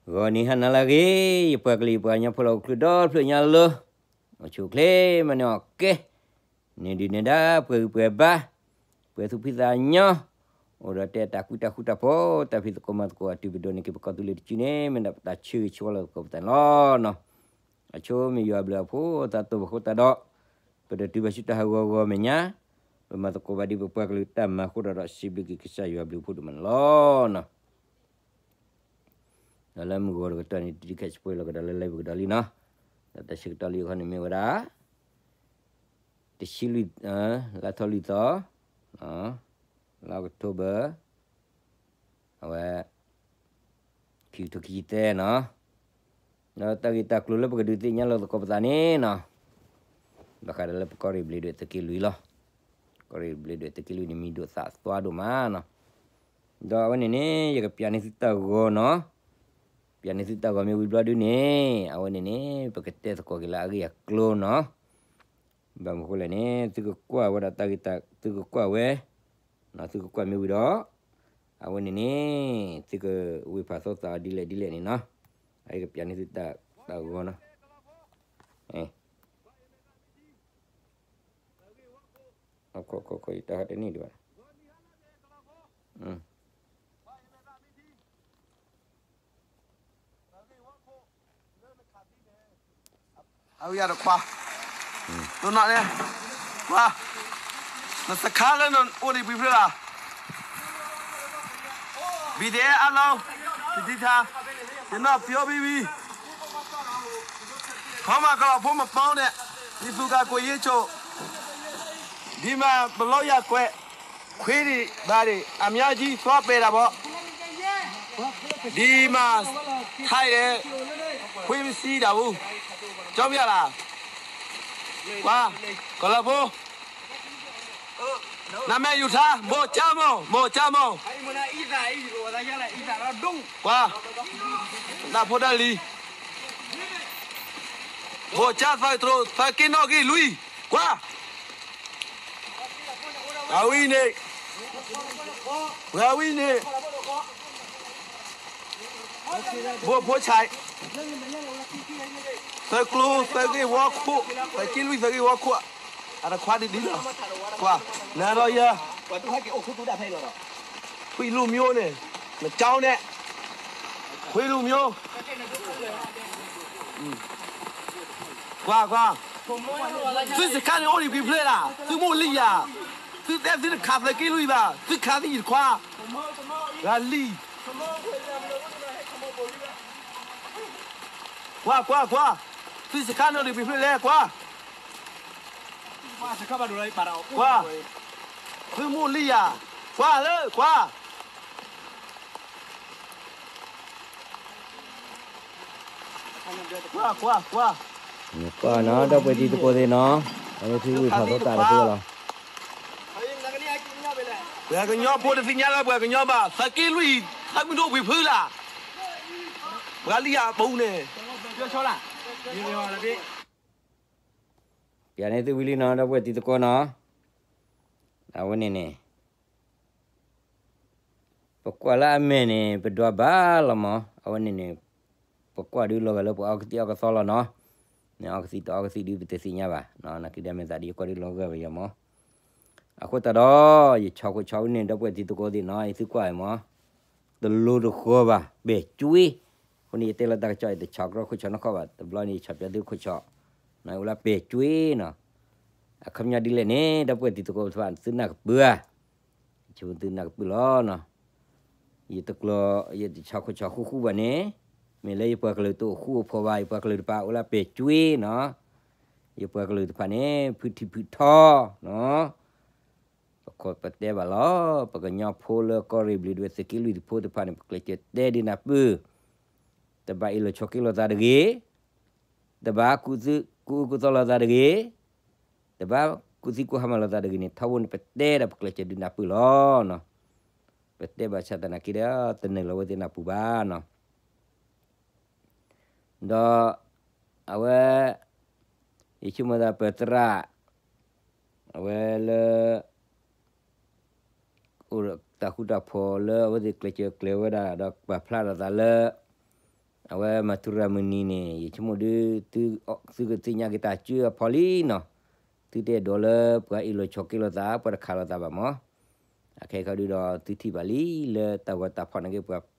ဂီၤနံၤဟါနၤလၢအဂ့ၤ, ယပှၤကလုာ်ယပှၤကညီဖိလၢအိၣ်ချုးဒီဖျၢၣ်ညါလၢ အိၣ်ဆူၣ်အိၣ်ချ့မၤန့ၢ်အီၣ်ကဲ, န့ၢ်ဒုၣ်န့ၢ်ဒါ ပှဲၤဂံၢ်ပှဲၤဘါ, ပှဲၤသူၣ်ဖှံသးညီ, အိၣ်ဒီးတဲတၢ်ကူတၢ်ဃူတၢ်ဖိး တၢ်ဖံးသကိးမၤသကိး အတုၤပဒိးန့ၢ်က့ၤပကီၢ်သူလ့ၤတစုန့ၣ် မ့ၢ်ဒၣ်ပတၢ်ဆၢဂ့ၤဆၢဝါလီၤသကိးပသးန့ၣ်လီၤ. အဆိမ့ၢ်ယွၤဘျုးအဖိအသးတိၢ်ပဃိသတးဒီး ပတတုၤဘၣ်ဆူတၢ်ဟးဂီၤဂီၤမဲာ်ညါ, ပမၤသကိးဘၣ်ဒ်ပပှၤကလုာ်တၢ်မၤအဃိဒီး ဒီးစံးဘျုးက့ၤကစၢ်ယွၤဘျုးအဖိဒိၣ်မးန့ၣ်လီၤ. ဒီးလၢမုၢ်ဂီၤတကတီၢ်န့ၣ် တဒုခဲစံးပှဲၤလီၤကဒီးလၢ live ကဒီးလံနီၤ. ဒီးတၢ်ဆၢကတီၢ်လံအခီန့ၣ်မ့ၢ်ဝဲဒၣ် တဆံလွံၢ်, လါထီၣ်လွံၢ်သီ, လါအီးကထိဘၢၣ်, အဝဲ ခံကထိခံဆံသၢနီၤ. ဒီးတၢ်ဂ့ၢ်တၢ်ကျိၤလၢပကဒုးသ့ၣ်ညါလိာ်သကိးပသးန့ၣ်နီၤ, ဘၣ်ဃးဒီးလၢပကီၢ်ရ့ၣ်ဘျ့းဒွဲၣ်သုးက့လွံၢ်လီၤ. ကီၢ်ရ့ၣ်ဘျ့းဒွဲၣ်သုးက့လွံၢ်န့ၣ် မံၤဒိၣ်သၣ်သွါဒိၣ်မးနီၤ. ဒီးအဝဲန့ၣ်န့ၣ် ယကပျးန့ၢ်သုတၢ်ဂီၤနီၤ, ပျးန့ၢ်သုတၢ်ဂီၤမ့ၢ်ဝံၤဘျီဒုန့ၣ် အဝဲန့ၣ်န့ၣ် ပကတဲသကိးက့ၤလၢအဂ့ၢ်အကျိၤနီၤ. ဘၣ်မနုၤဃိလဲၣ်န့ၣ် သုကကွၢ်ဝဲဒၣ်တၢ်ဂ့ၢ်တၢ် သုကကွၢ်ဝဲ, သုကကွၢ်မ့ၢ်ဝံၤဒီး အဝဲန့ၣ်န့ၣ် သုကဝ့ၢ်ဖးသိသးအီၤဒ်လဲၣ်ဒ်လဲၣ်န့ၣ်နီၤ. အအံၤကပျးန့ၢ်သုတၢ်ဂီၤနီၤ. တၢ်ဟဲတန့ၢ်ဒံးဘၣ်. အဝဲယၤတခွါ, ဒိၣ်နီၢ်န့ၣ်, ကွၢ်, နစခါလၢနအိၣ်ဒံးပှဲၤဖျၢၣ်လီၤ. ဘံၣ်ဒဲးအါလီၤ, တဒံထါ, ယနီၢ်ပျီဘံဝံၤ, ခီမၤကလီၤဖိမပီန့ၣ်, ယသူၣ်ကၢ်ကွဲးယ့ၣ်ဆိး, ဒ်မၤပလီယၤကွဲး, ခွ့ဒံးဘၣ်ဒံး အမၠါကံသွါပဲာ်တၢ်ဘီ, ဒ်မၤ, ခါအံၤ, ခွ့ပစံတၢ်ပူၤ, ကၠီမၠၣ်လၢ်, ကွၢ်, ကလီၤဖိ နမဲာ်ယူၤထါ မိၢ်ကၠါမိၢ် မိၢ်ကၠါမိၢ်, ကွၢ်, တၢ်ဖိတၢ်လံၤ, မိၢ်ကၠါသးတြိာ် သးက့နီၣ်ဂံၢ်လွံၢ်, ကွၢ်, ပှၤဝံၤန့ၣ်, ပှၤဝံၤန့ၣ်, ဘိၣ်ဖိဆဲး သၢကျိသၢဂ့ၢ်ဝီခိၣ်, သးက့လွံၢ်သၢဂ့ၢ်ဝီခိၣ်, အတခွါဒ်ဒ်လီၤ, ကွၢ်, နၤဒီးယၤ, ခွံလူမျိုးန့ၣ်, နကၠီန့ၣ်, ခွံလူမျိုး, ကွၢ်ကွၢ်, သုစခါန့ၣ်အိၣ်ဒံးပှဲၤဖျၢၣ်လၢ်, သုမိၢ်လံယၤ, သုတဲသုတခးသးက့လွံၢ်ဘၣ်, သုခးသံယံၤတခွါ, ဂၤလံ, ကွၢ်ကွၢ်ကွၢ်, သုစခါန့ၣ်အိၣ်ဒံးပှဲၤဖျၢၣ်လဲၣ် ကွၢ်, ကွၢ်, သုမိၢ်လံယၤ, ကွၢ်လၢကွၢ် ကွၢ်ကွၢ်ကွၢ်, ကွၢ်နီၤဒီပုၢ်ဝဲၢ်တံၤသကိးသ့ၣ်နီၤ, အဝဲသုဝံၢ်ဖးသိသးတသ့လီၤ, ပှၤကညီဖိတသ့ၣ်ညါလၢပှၤကညီဘၣ်, သးက့လွံၢ်, သးမုၢ်ဒိၣ်ပှဲၤဖုလၢ်, ပှၤလံယၤပူၤန့ၣ်, ပျးန့ၢ်သုဝံၤလံနီၤ ဒီပုၢ်ဝဲၢ်တံၤသကိးနီၤ, အဝဲန့ၣ်န့ၣ် ပကွၢ်လၢအမဲာ်န့ၣ် ပဒွးဘၣ်လီၤမး, အဝဲန့ၣ်န့ၣ် ပကွၢ်ဒုးလီၤဂာ်လၢပှၤအီကသံၣ်အီကသီလီၤနီၤ, မ့ၢ်အီကသံၣ်တအီကသံၣ်ဒုးပတသ့ၣ်ညါဘၣ်, နာ်က့ဒ်မ့ၢ်သးဒ်ယကွၢ်ဒုးလီၤဂာ်ပယီၤမး, အဃိသတးဒီး ယဆီခိၣ်ဆီဝံၤန့ၣ် ဒီပုၢ်ဝဲၢ်တံၤသကိးသ့ၣ်နီၤ, ယသုကွၢ်အံၤမး, တလိၤတဃီၤဘၣ်, ပဲာ်ကွံာ်, အဃိန့ၣ်ယတဲလီၤတၢ်ကစီၣ်အံၤ တဆီကြၢးခိၣ်ဆီနီၢ်ခီဘၣ်, တဘျီန့ၣ် ယဆီပၠးသုခိၣ်ဆီ, နအိၣ်လၢပဲာ်ကွံာ်နီၤ, အခီပညီဒ်လဲၣ်န့ၣ် ဒီပုၢ်ဝဲၢ်တံၤသကိးတဖၣ် သုနၢ်ကပၢၢ်ဧါ ယဆိကမိၣ်သုနၢ်ကပၢၢ်လီၤနီၤ, ယတကျီ, ယတဆီခိၣ်ဆီဃူဃူဘၣ်န့ၣ်, မ့ၢ်လၢယပှၤကလုာ်တအိၣ်ဃူအိၣ်ဖိးဘၣ်, ယပှၤကလုာ်တဖၣ်အိၣ်လၢပဲာ်ကွံာ်နီၤ, ယပှၤကလုာ်တဖၣ်န့ၣ် ဖုထံဖုထီနီၤ, ပခိးပတဲဘၣ်လီၤ, ပကညီဖိလၢကီၢ်ရ့ၣ်ဘျ့းဒဝဲၢ်သုးက့လွံၢ်တဖိတဖၣ်န့ၣ် ပကျဲးစၢးတဲဒုးနၢ်ပၢၢ်, တဘၣ်အ့ၣ်လိာ်ဆိးက့လိာ်သးတဂ့ၤ, တဘၣ်ကူၣ်သ, ကူၣ်အၢကူၣ်သီလိာ်သးတဂ့ၤ, တဘၣ်ကူၣ်သံကူၣ်ဟါမၢ်လိာ်သးတဂ့ၤန့ၣ် ထီဘိန့ၣ် ပတဲဒီးပကျဲးစၢးဒုးနၢ်ပၢၢ်လီၤ. ပတဲဘၣ်ဆၣ်သနာ်က့ဒီး တနုာ်လီၤဝဲသ့ၣ်နၢ်ပူၤဘၣ်နီၤ. ဒီးအဝဲ ယဆိကမိၣ်သးပသရၣ် အဝဲလၢ အိၣ်ဒီးတၢ်ဃူတၢ်ဖိးလၢအဝဲသ့ၣ်ကျဲးစၢးကျဲးဝဲဒၣ် ဒီးပာ်ဖျါထီၣ်သးလၢ အဝဲမၤထူရၤမုၢ်နံၤန့ၣ် ယဆိကမိၣ်ဒုး သုကသ့ၣ်ညါက့ၤတၢ်စုအဖီလံနီၤ, သုတအဲၣ်ဒိးလၢပှၤအ့ၣ်လိာ်ဆိးက့လိာ်သး ပှၤတခးလိာ်သးဘၣ်မး, အခဲခီဒုးဒီး သုထံၣ်ဘၣ်လံလၢတၢ်ဂီၤတၢ်ဖီၣ်န့ၣ်က့ၤပှၤ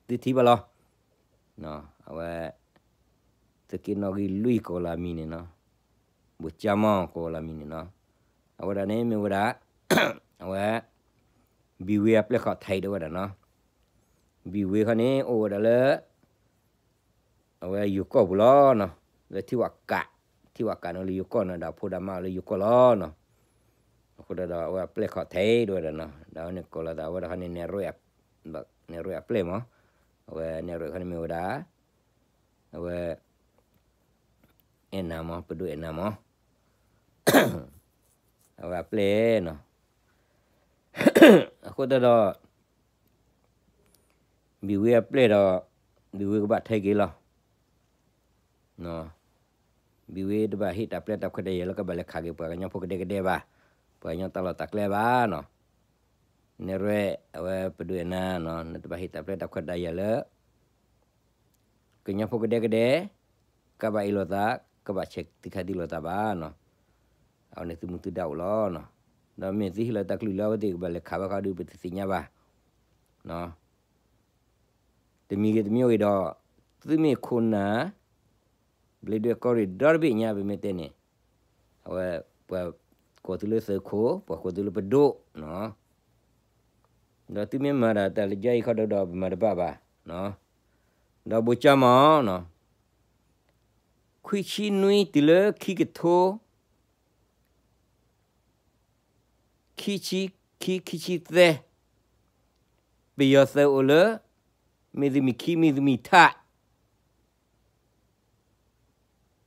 သုထံၣ်ဘၣ်လီၤ. အဝဲ သုးက့နီၣ်ဂံၢ်လွံၢ်ကိးလၢအမံၤန့ၣ်နီၤ, ဘိၣ်ကၠၢမီၢ်ကိးလၢအမံၤန့ၣ်နီၤ, အဝဲဒၣ်န့ၣ်မ့ၢ်ဝဲဒၣ် အဝဲ ဘံၣ်ဝ့အပျဲၢ်ခီၣ်ထံးဒၣ်ဝဲဒၣ်နီၤ, ဘံၣ်ဝ့ခီန့ၣ် အိၣ်ဝဲဒၣ်လၢ အဝဲယိၤကီၢ်ပူၤလီၤနီၤ, လၢထံဝၣ်ကး, ထံဝၣ်ကးန့ၣ်လၢယိၤကီၢ်န့ၣ်ဒီး အဖိဒီးမါလၢယိၤကီၢ်လီၤနီၤ, အဃိဒီး အဝဲအပျဲၢ်ခီၣ်ထံးဒၣ်ဝဲဒၣ်နီၤ, ဒီးအဝဲန့ၣ်ကိးလီၤသး အဝဲဒၣ်ခီန့ၣ် နဲၣ်ရွဲၣ်အပျဲၢ်မး, အဝဲနဲၣ်ရွဲၣ်ခီန့ၣ်မ့ၢ်ဝဲဒၣ် အဝဲ အဲၣ်နၤမး ပဒိၣ်အဲၣ်နၤမး, အဝဲအပျဲၢ်နီၤ, အဃိသတးဒီး ဘံၣ်ဝ့အပျဲၢ်ဒီး ဘံၣ်ဝ့ကဘၣ်ထဲက့ၤလီၤ, ဘံၣ်ဝ့တဘၣ်ဟ့ၣ်တၢ်ပျဲတၢ်ခွဲးတၢ်ယာ်လၢကဘၣ်လဲၤခးက့ၤပှၤကညီဖိကဒဲကဒဲဘၣ်, ပှၤကညီတၢ်လီၢ်တၢ်ကျဲဘၣ်နီၤ, နဲၣ်ရွဲၣ် အဝဲပဒိၣ်အဲၣ်နၤနီၤ, နတဘၣ်ဟ့ၣ်တၢ်ပျဲတၢ်ခွဲးတၢ်ယာ်လၢ ကညီဖိကဒဲကဒဲ ကဘၣ်အ့ၣ်လိာ်သး, ကဘၣ်ဆဲးသုခးသံလိာ်သးဘၣ်နီၤ, အဝဲန့ၣ်သုမူသုဒါအိၣ်လီၤနီၤ, ဒီးမ့ၢ်သုဟ့ၣ်လီၤတၢ်ကလုၢ်လၢအဝဲသ့ၣ်ကဘၣ်လဲၤခးဘၣ်ခီဒုး ပတသ့ၣ်ညါဘၣ်နီၤ, တမံၤဂ့ၤတမံၤဂ့ၤဒီး သုမ့ၢ်ခိၣ်နၢ် ဘျ့းဒွဲၣ်ကီၢ်ရ့ၣ်ဒီတဘ့ၣ်ညါ ပမ့ၢ်တဲန့ၣ်, အဝဲ ပှၤကိးသုလၢသုးခိၣ် ပှၤကိးသုလၢပဒိၣ်နီၤ, ဒီးသုမ့ၢ်မၤဒၣ်တၢ်လၢယဲအံၤခီဒီး ပမၤတဘၣ်ဘၣ်နီၤ, ဒီးဘိၣ်ကၠၢမးနီၤ, ခွံဆံနွံတုၤလၢခံကထိ ခံဆံ ခံ ခံဆံသၢ, ပယီၤသုးအိၣ်လၢ မ့ၢ်သုမ့ၢ်ခံမ့ၢ်သုမ့ၢ်ထး,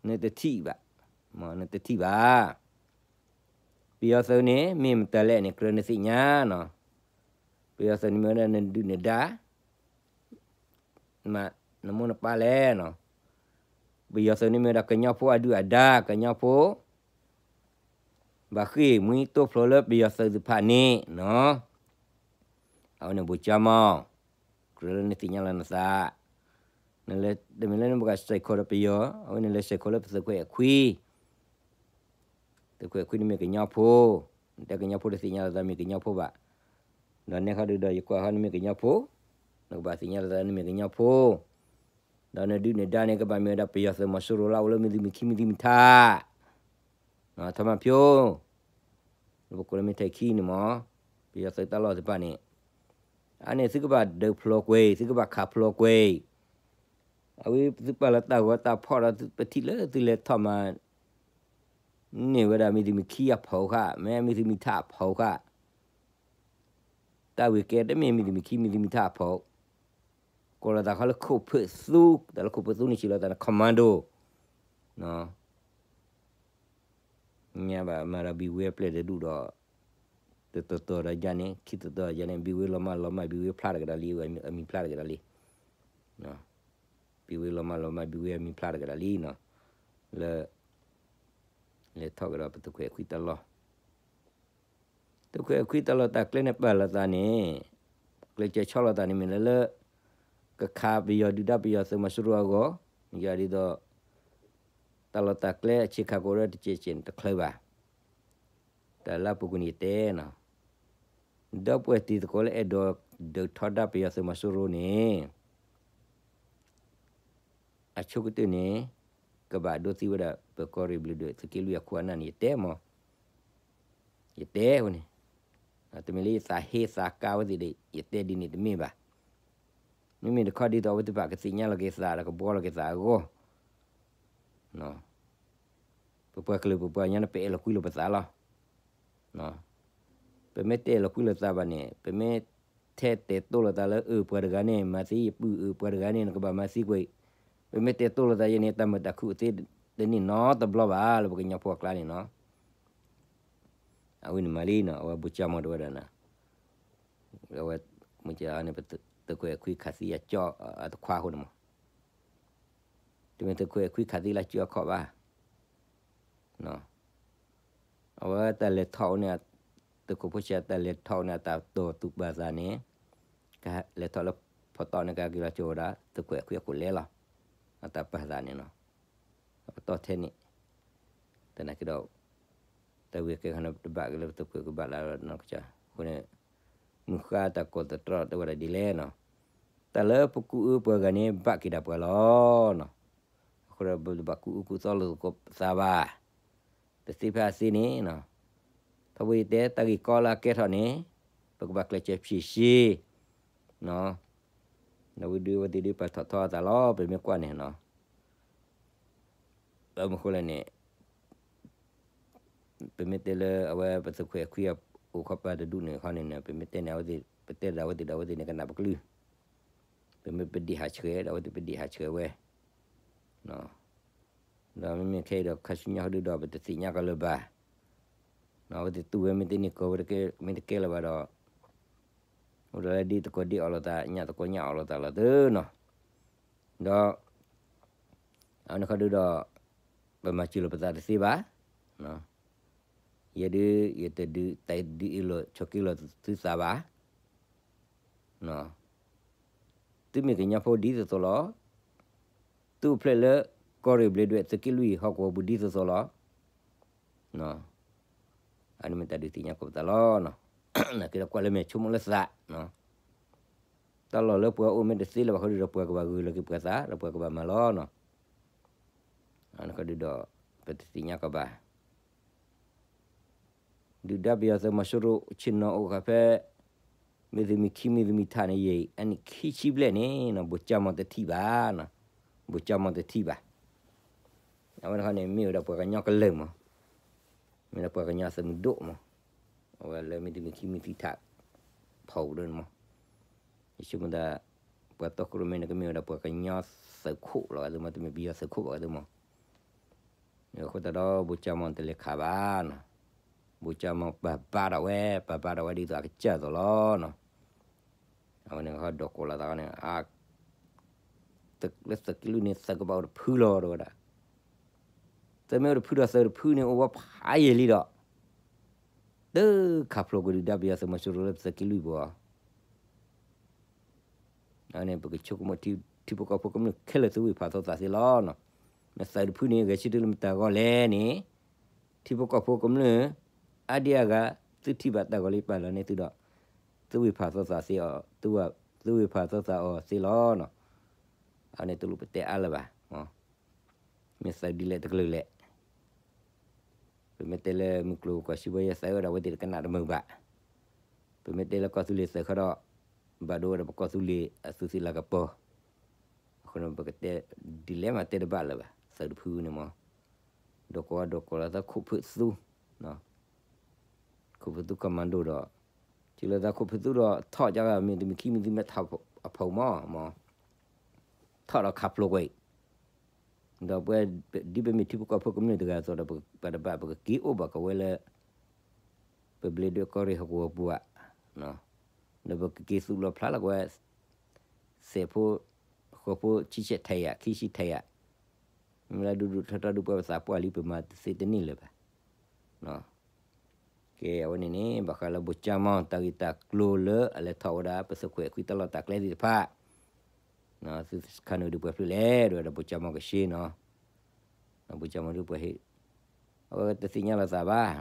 နတထံၣ်ဘၣ်, နတထံၣ်ဘၣ်, ပယီၤသုးန့ၣ် မ့ၢ်မတၤလဲၣ်န့ၣ် ကြၢးနသ့ၣ်ညါနီၤ, ပယီၤသုးန့ၣ်မ့ၢ်ဝဲဒၣ်နဒုၣ်နဒါ မ့ၢ်နမိၢ်နပၢ်လဲၣ်နီၤ, ပယီၤသုးန့ၣ်မ့ၢ်ဝဲဒၣ်ကညီဖိအဒုၣ်အဒါ ကညီဖိ ဘၣ်ဃ့ၢ်မှံတိဖျိလၢပယီၤသုးသ့ၣ်တဖၣ်န့ၣ်နီၤ, အဝဲန့ၣ်ဘိၣ်ကၠၢမး, ကြၢးလၢနသ့ၣ်ညါလီၤနသး, နလဲၤတမ့ၢ်လၢနဘၣ်ကစဲးခိးဒီးပယီၤ, အဝဲန့ၣ်လဲၤစဲးခိးလၢပသုးခွဲးအခွံ သုးခွဲးခွံန့ၣ်မ့ၢ်ကညီဖိ, နတဲကညီဖိတသ့ၣ်ညါလီၤသးမ့ၢ်ကညီဖိဘၣ်, ဒီးနဲခီဒုးဒီးယကွၢ်ဃီနမ့ၢ်ကညီဖိ, နကဘၣ်သ့ၣ်ညါလီၤသးနမ့ၢ်ကညီဖိ, ဒီးနဒုၣ်နဒါန့ၣ် ကဘၣ်မ့ၢ်ဝဲဒၣ်ပယီၤသုးမီၤစိရိၤလၢအအိၣ်လၢမ့ၢ်သုမ့ၢ်ခံမ့ၢ်သုမ့ၢ်ထး, ထီမးဖျိ, လၢပကိးလၢမ့ၢ်ထဲခံန့ၣ်မး, ပယီၤသုးတၢ်လီၢ်သ့ၣ်တဖၣ်န့ၣ်, အန့ၣ်သုကဘၣ်ဒုးဖျိကွံာ်, သုကဘၣ်ခးဖျိကွံာ်, အဝဲသုပာ်လီၤတၢ်ဂီၤတၢ်ဖီၣ်ဒီးပထံၣ်လၢသုလဲၤထီၣ်မၤ န့ၢ်ဝဲဒၣ်မ့ၢ်သုမ့ၢ်ခံအဖီခိၣ်, မ့ၢ်မ့ၢ်သုမ့ၢ်ထးအဖီခိၣ်, တၢ်ဝံၤကဲတမ့ၢ်မ့ၢ်သုမ့ၢ်ခံမ့ၢ်သုမ့ၢ်ထးအဖီခိၣ်, ကိးလီၤသးခီလၢခိၣ်ဖၢၣ်သူ, တၢ်လၢခိၣ်ဖၢၣ်သူန့ၣ် စံးလီၤသးန့ၣ် commando, ညါဘၣ်မၤဒီးဘံၣ်ဝ့အပျဲၢ်တဒူၣ်ဒီး, တတီၤတီၤဒီးယၤန့ၣ် ခံတီၤတီၤယၤန့ၣ် ဘံၣ်ဝ့လီၤမၢ်လီၤမၢ် ဘံၣ်ဝ့ဖျါတကဒါလံ, အမံၤဖျါတကဒါလံ, ဘံၣ်ဝ့လီၤမၢ်လီၤမၢ် ဘံၣ်ဝ့အမံၤဖျါတကဒါလံနီၤ, လၢ လဲၤထီၣ်ကဒီးပသုးခွဲးခွံတၢ်လီၢ်, သုးခွဲးခွံတၢ်လီၢ်တၢ်ကျဲန့ၣ်ပာ်လီၤသးန့ၣ်, ကျဲးစၢးဆီလီၤသးန့ၣ်မ့ၢ်လၢလၢ ကခးပယီၤဒုၣ်ဒါပယီၤသုးမီၤစိရိၤအဂီၢ်, ယၤဒ်သိး တၢ်လီၢ်တၢ်ကျဲအဆံးခါကအိၣ်ဒီးတကဲးကဲးန့ၣ်တချုးဘၣ်, တၢ်လၢအပူၤကွံာ်န့ၣ်ယတဲနီၤ, ဒီပုၢ်ဝဲၢ်တံၤသကိးလၢအဲၣ်ဒိးဒုးထီဒါပယီၤသုးမီၤစိရိၤန့ၣ် အဆိကတၢၢ်န့ၣ် ကဘၣ်ဒိသံဝဲဒၣ် ပၢၤကီၢ်ရ့ၣ်ဘျုးဒွဲၣ် သုးက့လွံၢ်အခိၣ်အနၢ်န့ၣ် ယတဲမး, ယတဲဝဲန့ၣ်, တမ့ၢ်လၢယသးဟ့သးကါဝဲသ့ၣ်ဒီး ယတဲဒ်န့ၣ်တမ့ၢ်ဘၣ်, မ့မ့ၢ်တခီဒ်သိးအဝဲသ့ၣ်တဖၣ်ကသ့ၣ်ညါလီၤက့ၤသးဒီးကဘှီလီၤက့ၤသးအဂီၢ် ပပှၤကလုာ်ပပှၤကညီန့ၣ် ပအဲၣ်လိာ်ကွံလိာ်ပသးလီၤ. ပမ့ၢ်တအဲၣ်လိာ်ကွံလိာ်သးဘၣ်န့ၣ် ပမ့ၢ်ထဲတဲာ်တိလိာ်သးလၢအၢပှၤတဂၤန့ၣ် မၤသံယပုၢ်အၢပှၤတဂၤန့ၣ် နကဘၣ်မၤသံကွံာ်, ပမ့ၢ်တဲာ်တိလိာ်သးယဲန့ၣ် တၢ်မုာ်တၢ်ခုၣ်အသ့တန့ၢ်နီတဘျီဘၣ် လၢပကညီဖိအကျါန့ၣ်နီၤ. အဝဲန့ၣ်မၤလံနီၤ အဝဲဘိၣ်ကၠၢမီၢ်တဝဲဒၣ်နီၤ အဝဲ မုၢ်ကန့ၣ် ပသုးခွဲးခွံခးသံအကၠီအတခွါအဃိန့ၣ်မး တမ့ၢ်သုးခွဲးခွံခးသံလၢကၠီအခီၣ်ဘၣ်. အဝဲတၢ်လဲၤထီၣ်န့ၣ် သုးခိၣ်ဖိဆံးတၢ်လဲၤထီၣ်န့ၣ် အတၢ်တိာ်သူၣ်ပာ်သးန့ၣ် ကလဲၤထီၣ်လၢ ဖီတီၣ်န့ၣ်ကက့ၤလီၤကၠိဝဲဒၣ် သုးခွဲးအခွံအခိၣ်လဲလီၤ. အတၢ်ပာ်သးန့ၣ်နီၤ, အပတီၢ်ထဲန့ၣ်, သနာ်က့ဒီး တၢ်ဝံၤကဲခီန့ၣ် တဘၣ်က့ၤလၢပသုးခွဲးကဘၣ်လၢနီၢ်ကစၢ်အဃိန့ၣ်, မုၢ်ဃါတၢ်ကိးသတြီတဲဝဲဒၣ်ဒ်လဲၣ်နီၤ, တၢ်လၢပကူၣ်အၢပှၤဂၤန့ၣ် ဘၣ်က့ၤဒၣ်ပှၤလီၤနီၤ. အဃိဒီးပတဘၣ်ကူၣ်အၢကူၣ်သီလိာ်သကိးပသးဘၣ်. တသ့ဖဲအသ့န့ၣ်နီၤ, ထီဘိယတဲတၢ်ဂ့ၢ်ကီလၢအကဲထီၣ်န့ၣ်, ပကဘၣ်ကျဲးစၢးဖြေရှင်း နီၤ. ဒီးဝံၤဒုးအဝဲသ့ၣ်ဒုးပာ်ထီၣ်ထီအသးလီၤ ပမ့ၢ်ကွၢ်န့ၣ်နီၤ. ဘၣ်မနုၤဃိလဲၣ်န့ၣ်, ပမ့ၢ်တဲလၢအဝဲပသုးခွဲးအခွံအိၣ်ခီပၤတဒူၣ်န့ၣ်ခီန့ၣ်န့ၣ် ပမ့ၢ်တဲန့ၣ် ပတဲဒၣ်အဝဲသ့ၣ်ဒီးအဝဲသ့ၣ်န့ၣ်ကနၣ်ပကလုၢ်, ပမ့ၢ်ပဒံးဟးဆှဲးဒီးအဝဲသ့ၣ်ပဒံးဟးဆှဲးဝဲ ဒီးမ့မ့ၢ်ခဲအံၤဒီးခါဆူညါဃီဒုဒီး ပတသ့ၣ်ညါကီးလၢၤဘၣ်. အဝဲသ့ၣ်တူၢ်ဝဲမ့ၢ်တန့ၢ်ကီၢ်ဝဲတကဲ မ့ၢ်တကဲလၢၤဘၣ်ဒီး, အိၣ်ဒီးလၢဒ်သကိးဒ်အီၤလိာ်သး ညၣ်သကိးညၣ်အီၤလိာ်သးလီၤသ့နီၤ. ဒီး အဝဲန့ၣ်ဃီဒုဒီး ပမၤစၢၤလိာ်ပသးတသ့ဘၣ်. ယဲဒု ယတဒုးသးဒုးအ့ၣ်လိာ်ဆိးက့လိာ်သုသးဘၣ်. သုမ့ၢ်ကညီဖိဒ်သိးသိးလီၤ. သုအိၣ်ဖျဲၣ်လၢ ကီၢ်ရ့ၣ်ဘျ့းဒွဲၣ် သုးက့လွံၢ်ဟီၣ်ကဝီၤပူၤဒ်သိးသိးလီၤ. အန့ၣ်မ့ၢ်တၢ်ဒုးသ့ၣ်ညါကိးပသးလီၤ. နာ်က့ဒီးကွၢ်လၢမဲာ်ဆိကမိၣ်လၢသး, တၢ်လီၢ်လၢပှၤအိၣ်မ့ၢ်တသ့လၢၤဘၣ်ဃီဒုဒီး ပှၤကဘၣ်ဂုာ်လီၤက့ၤပှၤသး ဒီးပှၤကဘၣ်မၤလီၤနီၤ. အန့ၣ်ဃီဒုဒီး ပတသ့ၣ်ညါကီးဘၣ်. ဒုၣ်ဒါပယီၤသုးမီၤစိရိၤ ဆ့ၣ်နီၤအိၣ်ဃာ်ဖဲ မ့ၢ်သုးမုၢ်ခံမ့ၢ်သုးမုၢ်ထးန့ၣ် ယဲအနံၣ်ခံဆံဘျဲၣ်န့ၣ်နီၤ ဘိၣ်ကၠၢ်မီၢ်တထံၣ်ဘၣ်. ဘိၣ်ကၠၢ်မီၢ်တထံၣ်ဘၣ်. အဝဲန့ၣ်ခီန့ၣ် မ့ၢ်ဝဲဒၣ်ပှၤကညီကလုာ်မး, မ့ၢ်ဒၣ်ပှၤကညီသုးမုၢ်ဒိၣ်မး, အဝဲလၢမ့ၢ်သုးမုၢ်ခံမ့ၢ်သုးထး ဖီၣ်ဒိၣ်န့ၣ်မး, ယဆိကမိၣ်သး ပှၤတီခိၣ်ရိၣ်မဲန့ၣ် ကမ့ၢ်ဝဲဒၣ်ပှၤကညီသုးခိၣ်လီၤဂာ်သုမး, တမ့ၢ်ပယီၤသုးခိၣ်ဘၣ်ဂာ်သုမး. အဃိသတးဒီး ဘိၣ်ကၠၢ်မီၢ်တလဲၤခးဘၣ်နီၤ, ဘိၣ်ကၠၢ်မီၢ်ပာ်ဘါထီၣ်ဝဲ, ပာ်ဘါထီၣ်ဝဲဒ်သိးအကစၢ်အသိးလီၤနီၤ. အဝဲန့ၣ်ဟီဒီးကိးလီၤသးန့ၣ် လၢသုးက့လွံၢ်န့ၣ် သုးကဘၣ်အိၣ်တဖုလီၤတဲဝဲဒၣ်. သုးမ့ၢ်အိၣ်တဖုဒီးသုးတဖုန့ၣ် အိၣ်ဝဲဖးယံာ်လံဒီး တခးဖျိးကွံာ်ဒုၣ်ဒါပယီၤသုးမီၤစိရိၤလၢပသုးက့လွံၢ်ပူၤအီၤ. အန့ၣ် ပကဆိကမိၣ်ထံဖိကီၢ်ဖိကမျၢၢ်ခဲလၢာ်သုးဝ့ၢ်ဖးသီသးသ့လီၤ. မ့ၢ်သုးတဖုန့ၣ် ဂဲၤဆၢထၢၣ်လၢမတၤဂီၢ်လဲၣ်န့ၣ်, ထံဖိကီၢ်ဖိကမျၢၢ် အါဒံအါဂၤ သုထံၣ်ဘၣ်တၢ်ဂီၤလံပာ်လီၤန့ၢ်သုဒီး သုးဝ့ၢ်ဖးသီသးသ့အီၤ, သုးဝ့ၢ်ဖးသီသးအီၤသ့လီၤနီၤ. အန့ၣ်တလိၣ်ပတဲအါလၢၤဘၣ်, မ့ၢ်သုးဒ်လဲၣ်တကလုာ်လဲၣ်. ပမ့ၢ်တဲလၢမုၢ်ကျိၤဝဲၤကွာ်စံးဘၣ်ယဲသုးဝဲဒၣ်အဝဲသ့ၣ်တကနၣ်တမုာ်ဘၣ်. ပမ့ၢ်တဲလၢကီၢ်သူလ့ၤသုးခီဒီး ဘၣ်ဒိဝဲဒၣ်ပကီၢ်သူလ့ၤအသုးသ့ၣ်လၤကပီၤ. အဃိန့ၣ် ပကတဲဒ်လဲၣ်မးတဲတဘၣ်လၢၤဘၣ်, သုးတဖုန့ၣ်မး ဒီးကိးဒီးကိးလီၤသးခိၣ်ဖုးသူ, ခိၣ်ဖုးသူ commando ဒီး တုၤလီၤသးခိၣ်ဖုးသူဒီး ထီၣ်ကမ့ၢ်တမံၤခံမံၤသုမဲထီၣ်အဖီမီၢ်မီၢ်, ထီၣ်ဒီးခးဖျိးကွံာ်, ဒီးပဝဲ ဒ်ပမ့ၢ်ထံဖိကီၢ်ဖိကမျၢၢ်တဂၤအသိးဒီး ပတဘၣ်ပကက့ၤအိၣ်ဘၣ်ကဝဲလၢ ပဘျ့ဒွဲၣ်ကီၢ်ရ့ၣ်ဟီၣ်ကဝီၤပူၤဘၣ်, ဒီးပကက့ၤသူၣ်လီၤဖျးလီၤကဝဲ စဲးဖိ ဃီဖိဆံဆဲးထဲးယၤ ခံဆံထဲးယၤ, မ့ၢ်လၢဒူဒူထီထီဒုးပှဲၤပသးပှၢ်လံ ပမၤတသ့တန့ၢ်လၢၤဘၣ်. ကဲ အဝဲန့ၣ်န့ၣ် ဘၣ်ဃးလၢဘိၣ်ကၠၢ်မီၢ်တၢ်ဂ့ၢ်တၢ်ကျိၤလၢအလဲၤထီၣ်ဝဲဒၣ် ပသုးခွဲးအခွံတၢ်လီၢ်တၢ်ကျဲသ့ၣ်တဖၣ်, သုးစခါန့ၣ်ဒုးပှဲၤဖျၢၣ်လဲၣ် ဒ်ဝဲဒၣ်ဘိၣ်ကၠၢ်မီၢ်ကရှ့နီၤ, ဘိၣ်ကၠၢ်မီၢ်ဒုးပှဲၤဟ့ၣ်, အဝဲတသ့ၣ်ညါလီၤသးဘၣ်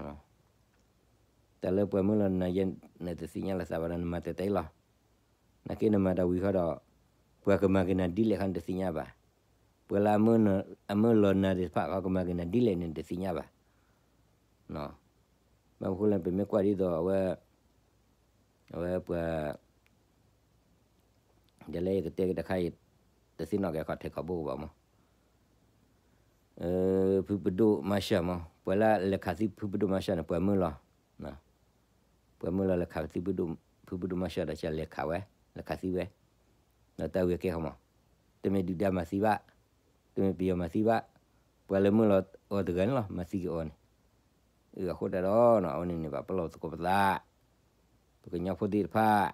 တၢ်လၢပှၤမၢလီၤနၤယဲ နတသ့ၣ်ညါလီၤသးဘၣ်ဒီး နမၤတဲာ်တဲာ်လီၤ. နာ်က့နမၤတၢ်ဝံၤဃီဒီး ပှၤကမၤက့ၤနၤဒ်လဲၣ်ဃီနတသ့ၣ်ညါဘၣ်. ပှၤလၢအမၢလီၤနၤသ့ၣ်တဖၣ်ဃီကမၤက့ၤနၤဒ်လဲၣ်န့ၣ် နတသ့ၣ်ညါဘၣ်. ဘၣ်မနုၤဃိလဲၣ် ပမ့ၢ်ကွၢ်ဒ်သိးအဝဲ အဝဲပှၤ ဒ်လဲၣ်ယကတဲက့ၤတခါအံၤ တသ့ၣ်နီၣ်က့ၤခီၣ်ထဲခီၣ်ဘိကဘၣ်မး ဖုပဒိၣ်မၤရှးမး ပှၤလၢလဲၤခးသံဖုပဒိၣ်မၤရှးန့ၣ် ပှၤမၢလီၤ, ပှၤမၢလီၤလဲၤခးသံဖုပဒိၣ်မၤရှးဒီး ကလဲၤခးဝဲ လဲၤခးသံဝဲ, ဒီးတၢ်ဝံၤအကဲဃီမး, တမ့ၢ်ဒုၣ်ဒါမၤသံဘၣ်, တမ့ၢ်ပယီၤမၤသံဘၣ်, ပှၤလၢမၢလီၤအီၤတဂၤန့ၣ်လီၤ မၤသံက့ၤအီၤန့ၣ်, အဃိတၢ်ဒီး အဝဲန့ၣ်န့ၣ် ဘၣ်ပလီၢ်သကိးပသး, ပကညီဖိသ့ၣ်တဖၣ်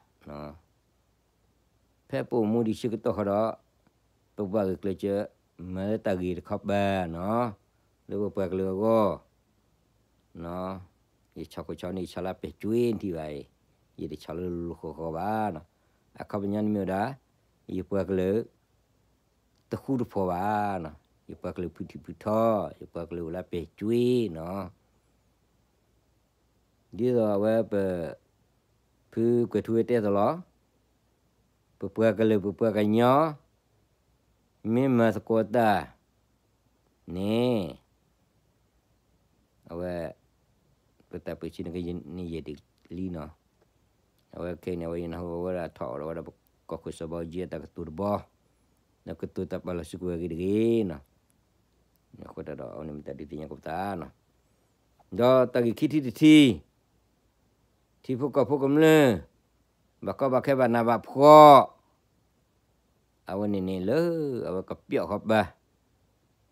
ဖဲပအိၣ်မူဒံးဆၢကတီၢ်ဃီဒီး ပဘၣ်ဂုာ်ကျဲးစၢး မၤလၢတၢ်ဂ့ၤတခီပၤနီၤ, လၢပပှၤကလုာ်အဂီၢ်, ယဆီၣ်ခိၣ်ဆီၣ်န့ၣ် ယဆီၣ်လၢပဲၤကွံထံၣ်ဘၣ်အံၤ, ယတဆီၣ်လၢလိၤဃီဃီဘၣ်နီၤ, အခီပညီန့ၣ်မ့ၢ်ဝဲဒၣ် ယပှၤကလုာ် တဃူတဖိးဘၣ်နီၤ, ယပှၤကလုာ်ဖုထံဖုထီ, ယပှၤကလုာ်အိၣ်လၢပဲာ်ကွံာ်နီၤ, ဒ်သိးအဝဲပ ဖုကွဲၤထူဝ့တဲသိးလီၤ, ပပှၤကလုာ်ပပှၤကညီ မ့ၢ်မၤသကိးတၢ်န့ၣ် အဝဲ ပတၢ်ပၢဆှၢန့ၣ်ကန့ၢ်ယဲၢ်ဒ်လံနီၤ, အဝဲခဲအံၤန့ၣ် အဝဲယနၢ်ဟူဝဲဒၣ်ထီၣ်အီၤဒီးဝဲဒၣ်ပကီၢ်ခိၣ်စီၤဘးအူကၠံအတၢ်ကတိၤတဘီ, ဒီးကတိၤတၢ်ပာ်လီၤစုကဝဲၤအဂ့ၢ်တဂ့ၤနီၤ, အဃိသတးဒီး အဝဲန့ၣ်မ့ၢ်တၢ်ဒုးသ့ၣ်ညါကပသးနီၤ, ဒီးတၢ်ဂ့ၢ်ခံထံၣ်တထံၣ် ထံဖိကီၢ်ဖိကမျၢၢ် ဘၣ်ကီဘၣ်ခဲဘၣ်နးဘၣ်ဖှီၣ်, အဝဲန့ၣ်န့ၣ်လၢ အဝဲကပျီၣ်ဃီပၤ,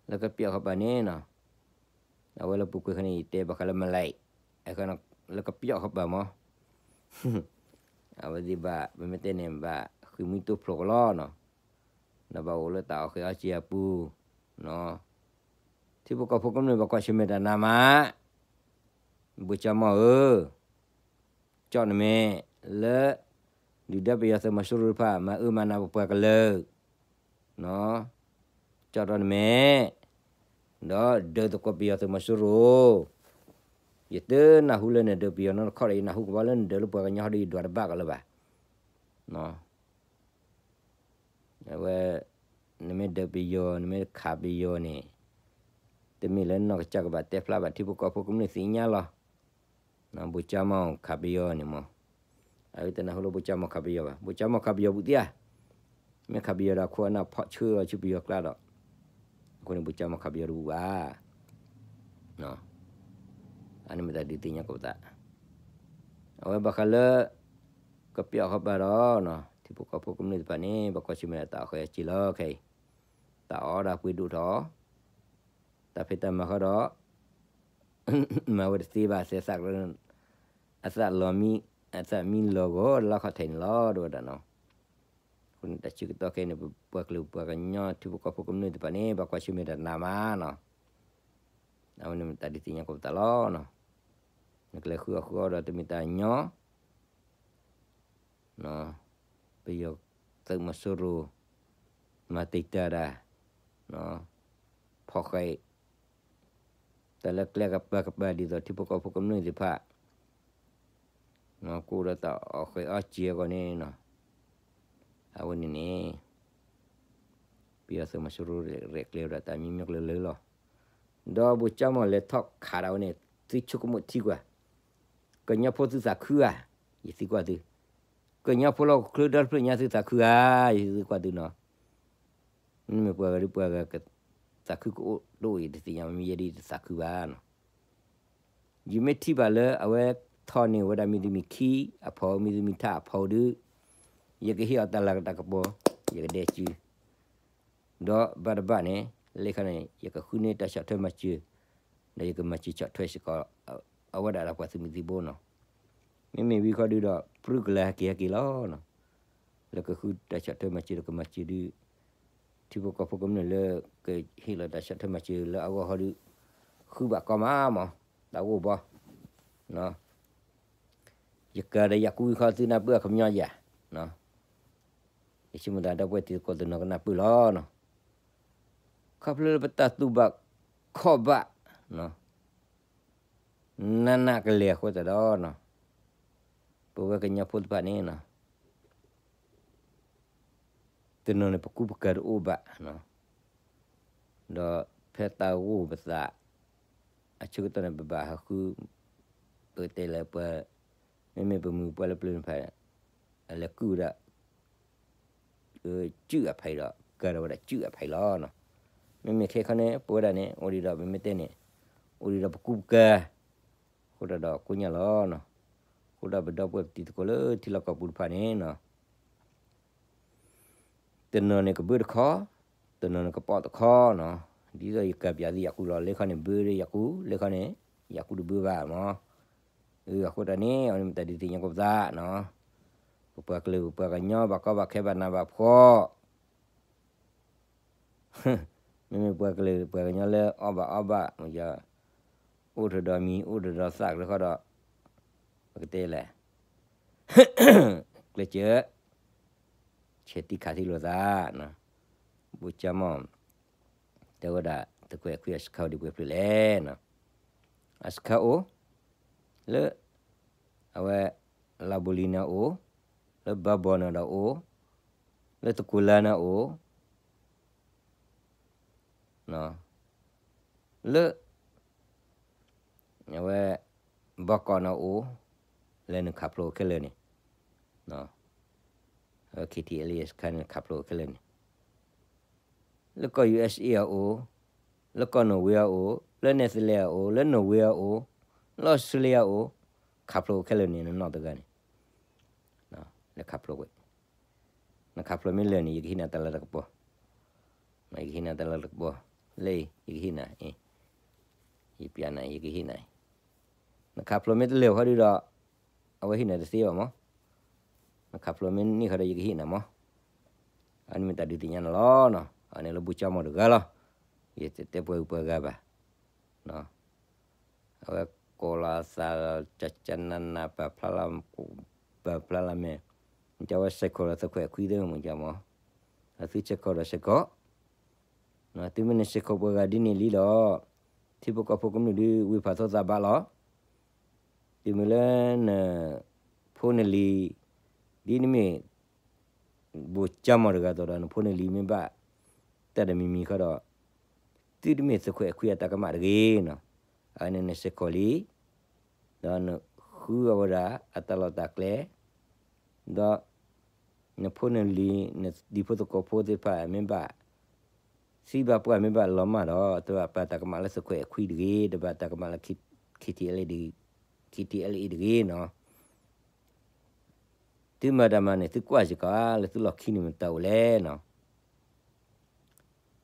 လၢကပျီၣ်ဃီပၤန့ၣ်နီၤ, အဝဲလၢပူၤကွံာ်ခါန့ၣ် ယတဲဘၣ်ဃးလၢမလဲၣ်, လၢကပျီၣ်ဃီပၤမး, အဝဲသ့ၣ်ဘၣ် ပမ့ၢ်တဲန့ၣ် ဘၣ်ဃ့ၢ်မှံတိဖျိးကလီနီၤ, ဒီးဘၣ်အိၣ်လၢတၢ်အီၣ်ဃ့အီၣ်စ့အပူၤ, ထံဖိကီၢ်ဖိကမျၢၢ်ဘၣ်ကွၢ်ဆၢၣ်မဲာ်တၢ်နးမး ဘိၣ်ကၠီမီၢ်ဧၢ, ကၠီၣ်နမဲာ်လၢ ဒုၣ်ဒါပယီၤသုးမီၤစိရိၤတဖၣ် မၤအၢမၤနးပပှၤကလုာ်, ကၠီၣ်ထီၣ်နမဲာ်, ဒီးဒုးသကိးပယီၤသုးမီၤစိရိၤ, ယတနၢ်ဟူလၢနဒုးပယီၤနီတခီဒီး ယနၢ်ဟူကဘီလၢနဒုးလၢပှၤကညီဟီဒီး ယဒွးတဘၣ်ကလၢၤဘၣ်. အဝဲ နမ့ၢ်ဒုးပယီၤ နမ့ၢ်ခးပယီၤန့ၣ် တမ့ၢ်လၢနီၢ်ကစၢ်ကဘၣ်တဲဖျါဘၣ် ထံဖိကီၢ်ဖိကမျၢၢ်သ့ၣ်ညါလီၤ. ဘိၣ်ကၠီမီၢ်ခးပယီၤန့ၣ်မး, အဝဲတနၢ်ဟူလၢဘိၣ်ကၠီမီၢ်ခးပယီၤဘၣ်, ဘိၣ်ကၠီမီၢ်ခးပယီၤဘူးသ့ဧါ, မ့ၢ်ခးပယီၤဒီးအခိၣ်အနၢ်ဖီၣ်ဆၢအီၤဆူပယီၤကျါဒီး, အဃိန့ၣ် ဘိၣ်ကၠီမီၢ်ခးပယီၤတဘူးဘၣ်. အန့ၣ်မ့ၢ်တၢ်ဒုးသ့ၣ်ညါကပသး, အဝဲဘၣ်ဃးလၢ ကပျီၣ်ဃီပၤဒီး ထံဖိကီၢ်ဖိကမျၢၢ်တဖၣ်န့ၣ် ဘၣ်ကွၢ်ဆၢၣ်မဲာ်တၢ်အီၣ်ဃ့အီၣ်စ့လီၤခဲအံၤ, တၢ်အီၣ်ဒၣ်ပှ့ၤဒိၣ်ထီၣ်, တၢ်ဖံးတၢ်မၤဃီဒီး မၤဝဲတသ့ဘၣ် သဲသးကျၢ အသးလီၤမံ, အသးမံလီၤဂီၤလၢခီၣ်ထံးန့ၣ်လီၤ ဒ်ဝဲဒၣ်နီၤ. အဃိန့ၣ် တၢ်ဆၢကတီၢ်ခဲအံၤန့ၣ် ပပှၤကလုာ်ပပှၤကညီထံဖိကီၢ်ဖိကမျၢၢ်သ့ၣ်တဖၣ်န့ၣ် ဘၣ်ကွၢ်ဆၢၣ်မဲာ်တၢ်နးမးနီၤ. အဝဲန့ၣ်မ့ၢ်တၢ်ဒုးသ့ၣ်ညါကပသးလီၤ. နကလဲၤဃုအီၣ်ဃုအီဒီးတမ့ၢ်တၢ်ညီ ပယီၤသုးမီၤစိရိၤ မၤတံာ်တာ်တၢ်, ဖီၣ်ဃဲး တၢ်လၢကျဲကပၤကပၤဒ်သိးထံဖိကီၢ်ဖိကမျၢၢ်သ့ၣ်တဖၣ် ကအိၣ်ဒီးတၢ်အီၣ်ဃ့အီၣ်စ့အဂီၢ်န့ၣ်နီၤ. အဝဲန့ၣ်န့ၣ် ပယီၤသုးမီၤစိရိၤရဲၣ်ကျဲၤဝဲဒၣ်တၢ်မံမံကျၢၤလၢလီၤ. ဒီးဘိၣ်ကၠီမီၢ်လဲၤထီၣ်ခးဒၣ်ဝဲန့ၣ် သုဆိကမိၣ်ထံကွၢ်, ကညီဖိသုသးခုဧါ, ယသံကွၢ်သု, ကညီဖိလၢဟီၣ်ခိၣ်ချၢဒီတဖျၢၣ်ညါသုသးခုဧါ, ယသံကွၢ်သုနီၤ. မ့မ့ၢ်ပှၤဂၤဒီးပှၤဂၤ သးခုကအိၣ်တအိၣ် ယတသ့ၣ်ညါဘၣ် မ့ၢ်ယဲဒၣ်ယတသးခုဘၣ်နီၤ. ယမ့ၢ်ထံၣ်ဘၣ်လၢအဝဲထီၣ်န့ၢ်ဝဲဒၣ်မံၤတမံၤခံအဖီ မံၤတမံၤထးအဖီဒီး ယကဟ့ၣ်အီၤတၢ်လၤကတၢ်ကပီၤ ယကဒဲးစု ဒီးဘၣ်တဘၣ်န့ၣ် လၢခါန့ၣ် ယကဃုန့ၢ်တၢ်ဆီၣ်ထွဲမၤစၢၤ ဒီးယကမၤစၢၤဆီၣ်ထွဲစ့ၢ်ကီး အဝဲဒၣ်ဒီးပှၤသုးမုၢ်သံၣ်ဘိနီၤ. မ့မ့ၢ်ဝံၤခီဒုဒီး ပြူၢ်ကလၢၤဟဲက့ၤဟဲက့ၤလီၤနီၤ. လၢကဃုတၢ်ဆီၣ်ထွဲမၤစၢၤဒီးကမၤစၢၤဒုး ထံဖိကီၢ်ဖိကမျၢၢ်လၢ ကဟ့ၣ်လီၤတၢ်ဆီၣ်ထွဲမၤစၢၤလၢအဂီၢ်ဟီဒုး ဃုဘၣ်ကီမးမး တၢ်ဂိၢ်ဘီ ယကၤဒီးယၤကူဝံၤခီသုနၢ်ပၢၢ်အခီပညီယၤ, ယဆိကမိၣ်သးဒီပုၢ်ဝဲၢ်တံၤသကိးတနီၤကနၢ်ပၢၢ်လီၤနီၤ. ခီဖျိလၢပတၢ်တူၢ်ဘၣ်ခီၣ်ဘၣ် နးနးကလဲာ်အဃိသတးဒီးနီၤ ပဝဲကညီဖိတဖၣ်န့ၣ်နီၤ တနီၤန့ၣ် ပကူပကၤတအိၣ်ဘၣ်နီၤ. ဒီးဖဲတၢ်ဂိၢ်ပသး အဆၢကတီၢ်န့ၣ် ပဘၣ်ဟးဃု ပတဲလၢပှၤ မ့မ့ၢ်ပမုၢ်ပှၢ်လၢပျၢၤတဖၣ် အလဲၤကုၢ်ဝဲဒၣ် ကုၢ်အဖံးဒီး ကၤဒီးဝဲဒၣ်ကုၢ်အဖံးလီၤနီၤ. မ့မ့ၢ်ခဲခီန့ၣ် ပဝဲဒၣ်န့ၣ် အိၣ်ဒံးဒီး ပမ့ၢ်တဲန့ၣ် အိၣ်ဒံးဒီးပကူပကၤ အဃိသတးဒီးကိးညါလီၤနီၤ. အဃိဒီးပဒီပုၢ်ဝဲၢ်ပတံၤသကိးလၢထံလီၢ်ကီၢ်ပူၤတဖၣ်န့ၣ်နီၤ တနီၤန့ၣ်ကဘၢတခီ, တနီၤန့ၣ်ကပီၣ်တခီနီၤ. ဒ်သိးယကၤပၠးသုယၤကူလီၤ လၢခီန့ၣ်ဘၢဒီးယၤကူ, လၢခီန့ၣ် ယၤကူတဘၢဘၣ်မး. အဃိတၢ်န့ၣ် အဝဲန့ၣ်မ့ၢ်တၢ်ဒုးသ့ၣ်ညါကီးပသးနီၤ. ပပှၤကလုာ်ပပှၤကညီ ဘၣ်ကီဘၣ်ခဲဘၣ်နးဘၣ်ဖှီၣ် မ့မ့ၢ်ပှၤကလုာ်ပှၤကညီလၢအီၣ်ဘၣ်အီဘၣ် အိၣ်တဒီးမံၤ အိၣ်တဒီးသၣ်ကရၢခီဒီး ပကတဲလဲၣ် ကျဲးစၢး ဆဲးတံၢ်ခးသံလိာ်သး, ဘိၣ်ကၠၢ်မီၢ် တဲဝဲဒၣ် သုးခွဲးခွံအစခါအိၣ်ဒံးပှဲၤဖျၢၣ်လဲၣ်နီၤ, အစခါအိၣ် လၢ အဝဲ လါဘိလံန့ၣ်အိၣ်, လၢဘါဘီန့ၣ်ဒီးအိၣ်, လၢတကိးလါန့ၣ်အိၣ် လၢ အဝဲ ဘီကီးန့ၣ်အိၣ်, လၢနခးဖျိးခဲလၢာ်န့ၣ်, အဝဲ K T L A စခါန့ၣ် နခးဖျိးခဲလၢာ်န့ၣ်, လၢကီၢ် U S A အအိၣ်, လၢကီၢ်နိၣ်ဝ့အအိၣ်, လၢ Netherlands အအိၣ်, လၢနိၣ်ဝ့အအိၣ်, လၢအီစထြ့လယါအအိၣ်, ခးဖျိးခဲလၢာ်န့ၣ် နနီၢ်တဂၤန့ၣ် နခးဖျိးဝဲ, နခးဖျိးမ့ၢ်လၢာ်န့ၣ် ယကဟ့ၣ်နၤတၢ်လၤတကပီၤ, ယကဟ့ၣ်နၤတၢ်လၤတကပီၤ, လၢအံၤ ယကဟ့ၣ်နၤ, ယပျးနၤ ယကဟ့ၣ်နၤအံၤ, နခးဖျိးမ့ၢ်တလၢာ်ဃီဒုဒီး အဝဲဟ့ၣ်နၤတသ့ဘၣ်မး, နခးဖျိးမ့ၢ်န့ၢ်ဃီဒီးယကဟ့ၣ်နၤမး, အန့ၣ်မ့ၢ်တၢ်ဒုးသ့ၣ်ညါနၤလီၤနီၤ, အန့ၣ်လၢဘိၣ်ကၠၢ်မီၢ်တဂၤလီၤ, ယတတဲပှၤဂုၤပှၤဂၤဘၣ် အဝဲကိးလီၤအသး ကကနန ပာ်ဖျါလီၤမဲာ်, ကဝဲစဲးခိးဒီးသုးခွဲးခွံသ့ၣ်မုၢ်ကမီၤ, အသုစဲးခိးဒီးစဲးခိး, သုမ့ၢ်နစဲးခိးပှၤဂၤဒ်န့ၣ်လံဒီး ထံဖိကီၢ်ဖိကမျၢၢ်ဒုးဝ့ၢ်ဖးသီသးဘၣ်လီၤ, တုၤမ့ၢ်လၢန ဖိနလံၤ ဒ်နမ့ၢ် ဘိၣ်ကၠၢ်မီၢ်တဂၤသိးဒီး နဖိနလံၤမ့ၢ်ဘၣ် တၢ်တမံၤမံၤဃီဒီး သုတမ့ၢ်သုးခွဲးခွံအတၢ်ကမၣ်တဂ့ၤနီၤ, အန့ၣ်နစဲးခိးလံ, ဒီးနဃုအဝဲဒၣ်အတၢ်လီၢ်တၢ်ကျဲ, ဒီး နဖိနလံၤ နဒံဖိသကိးဖိသ့ၣ်တဖၣ်မ့ၢ်ဘၣ် သံဘၣ်ပှၢ်မ့ၢ်ဘၣ်လီၤမၢ်ဒီး တဘၣ်ပာ်တၢ်ကမၣ်လၢသုးခွဲးခွံတဂ့ၤ, တဘၣ်တၢ်ကမၣ်လၢ K T L A တဂ့ၤ, K T L A တဂ့ၤနီၤ, သုမၤတၢ်မၤန့ၣ် သုကွၢ်စ့ၢ်ကီးလၢသုလီၢ်ခံန့ၣ်မတၤအိၣ်လဲၣ်နီၤ,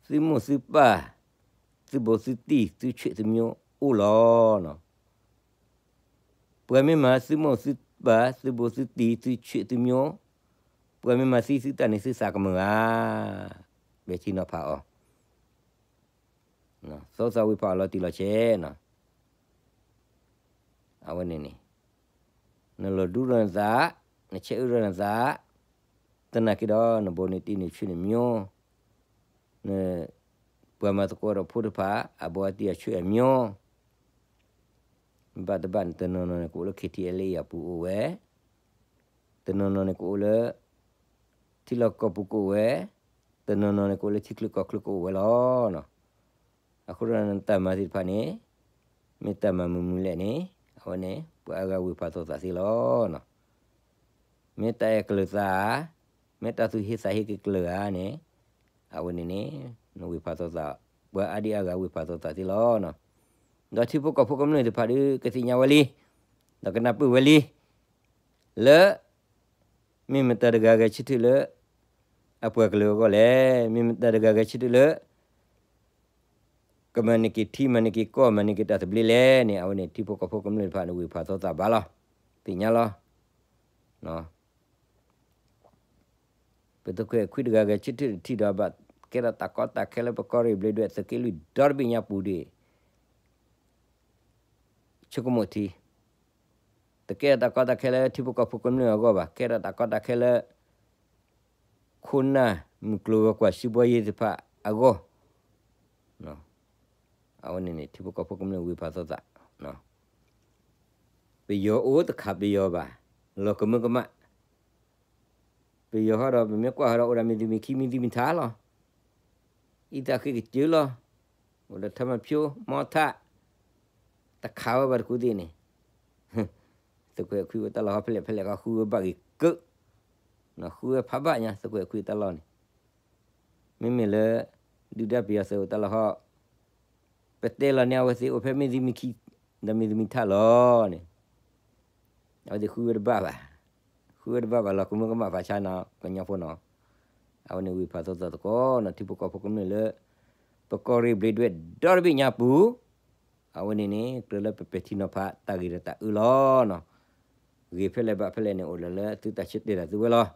သုမိၢ်သုပၢ် သုဘူးသုတံၢ် သုဆွေသုမျိုး အိၣ်လီၤနီၤ, ပှၤမ့ၢ်မၤသုမိၢ်သုပၢ် သုဘူးသုတံၢ် သုဆွေသုမျိုး, ပှၤမ့ၢ်မၤသံသုတၢ်န့ၣ် သုသးကမုာ်ဧါ, ပဲာ်ထံနီၤဖးအီၤ, သီသီဝံၤဖးအီၤလီၤတံၢ်လီၤဆဲးနီၤ, အဝဲန့ၣ်န့ၣ် နလီၤဒူဒီးနသး, နဆဲးအၢဒီးနသး, သနာ်က့ဒီး နဘူးနတံၢ်နဆွေနမျိုး, န ပှၤမၤသကိးဒီးဖိတဖၣ် အဘူးအတံၢ်အဆွေအမျိုး, ဘၣ်တဘၣ်န့ၣ် တနီၤနီၤန့ၣ် ကအိၣ်လၢ K T L A အပူၤအိၣ်ဝဲ, တနီၤနီၤန့ၣ်ကအိၣ်လၢ ထံလီၢ်ကီၢ်ပူၤကအိၣ်ဝဲ, တနီၤနီၤန့ၣ်ကအိၣ်လၢထံချၢကီၢ်ချၢကအိၣ်ဝဲလီၤ. အဃိဒီးနတၢ်မၤသ့ၣ်တဖၣ်န့ၣ် မ့ၢ်တၢ်မၤမုာ်မုာ်လဲၣ်န့ၣ် အဝဲန့ၣ် ပှၤအါဂၤဝ့ၢ်ဖးသိသးသ့လီၤ. မ့ၢ်တၢ်အဲၣ်ကလုာ်သးဧါ, မ့ၢ်တၢ်သူၣ်ဟ့သးဟ့က့ၤကလုာ်ဧါန့ၣ် အဝဲန့ၣ်န့ၣ် နဝ့ၢ်ဖးသိသး, ပှၤအါဒံအါဂၤဝ့ၢ်ဖးသိသးသ့လီၤ. ဒီးထံဖိကီၢ်ဖိကမျၢၢ်သ့ၣ်တဖၣ်ဒီး ကသ့ၣ်ညါဝဲလံ, ဒီးကနၢ်ပၢၢ်ဝဲလံ, လၢ မ့ၢ်မတၤတဂၤဂဲၤဆၢထၢၣ်လၢ အပှၤကလုာ်အဂီၢ်လဲၣ်, မ့ၢ်မတၤတဂၤဂဲၤဆၢထၢၣ်လၢ ကမၤန့ၢ်က့ၤထံ မၤန့ၢ်က့ၤကီၢ် မၤန့ၢ်က့ၤတၢ်သဘျ့လဲၣ်န့ၣ် အဝဲန့ၣ် ထံဖိကီၢ်ဖိကမျၢၢ်တဖၣ်န့ၣ် ဝ့ၢ်ဖးသိသးဘၣ်လီၤ. သ့ၣ်ညါလီၤ. ပသုးခွဲးခွံတဂၤဂဲၤဆၢထၢၣ်တထံၣ်ဒီး ဘၣ်ကဲထီၣ်တၢ်ကီတၢ်ခဲလၢပကီၢ်ရ့ၣ်ဘျ့းဒွဲၣ်သုးက့လွံၢ်ဒီတဘ့ၣ်ညါပူၤဒံး ဆိကမိၣ်ထံ, တကဲထီၣ်တၢ်ကီတၢ်ခဲလၢထံဖိကီၢ်ဖိကမျၢၢ်အဂီၢ်ဘၣ်, ကဲထီၣ်တၢ်ကီတၢ်ခဲလၢ ခိၣ်နၢ်မုၢ်ကျိၤဝဲၤကွာ် စံးဘှီယ့သ့ၣ်တဖၣ်အဂီၢ်, အဝဲန့ၣ်န့ၣ် ထံဖိကီၢ်ဖိကမျၢၢ်ဝ့ၢ်ဖးသိသး, ပယီၤအိၣ်တခးပယီၤဘၣ်, လီၤကမၢကမၣ်, ပယီၤဟီဒီး ပမ့ၢ်ကွၢ်ဟီဒီး အိၣ်ဒီးမ့ၢ်သူၣ်မ့ၢ်ခံ မ့ၢ်သူၣ်မ့ၢ်ထးလီၤ. အံသးဃ့ကစၢၢ်လီၤ. အိၣ်ဒီးထၢမၤဖၠိ မီထး, တခးဝဲဘၣ်တကူသ့ၣ်န့ၣ်, သုးခွဲးခွံအိၣ်တၢ်လီၢ်ဟီဖဲလဲၣ်ဖဲလဲၣ်ခီ ဃုဝဲဘၣ်ဂ့ၤကၢး, ဃုဝဲဖးဘၣ်ညါ သုးခွဲးခွံတၢ်လီၢ်န့ၣ်, မ့မ့ၢ်လၢ ဒုၣ်ဒါပယီၤသုးအိၣ်တၢ်လီၢ်ဟီ ပတဲလီၤန့ၣ် အဝဲသ့ၣ်အိၣ်ဖဲမ့ၢ်သူၣ်မ့ၢ်ခံ ဒီးမ့ၢ်သူၣ်မ့ၢ်ထးလီၤန့ၣ်, အဝဲသ့ၣ်ဃုဝဲတဘၣ်ဘၣ်, ဃုဝဲတဘၣ်ဘၣ် လီၤကမၢကမၣ်ဖးဆါနီၤ ကညီဖိနီၤ, အဝဲန့ၣ်ဝ့ၢ်ဖးသိသးသကိးနီၤ ထံဖိကီၢ်ဖိကမျၢၢ်လၢ ပကီၢ်ရ့ၣ်ဘျ့းဒွဲၣ်ဒီတဘ့ၣ်ညါပူၤ, အဝဲန့ၣ်န့ၣ် ကြၢးလၢပပဲာ်ထံနီၤဖး တၢ်ဂ့ၤဒီးတၢ်အၢလီၤနီၤ, ဂ့ၤဖဲလဲၣ်ဘၣ်ဖဲလဲၣ်န့ၣ် အိၣ်လၢလၢသုတၢ်ဆၢတဲာ်ဒီးသုဝဲလီၤ.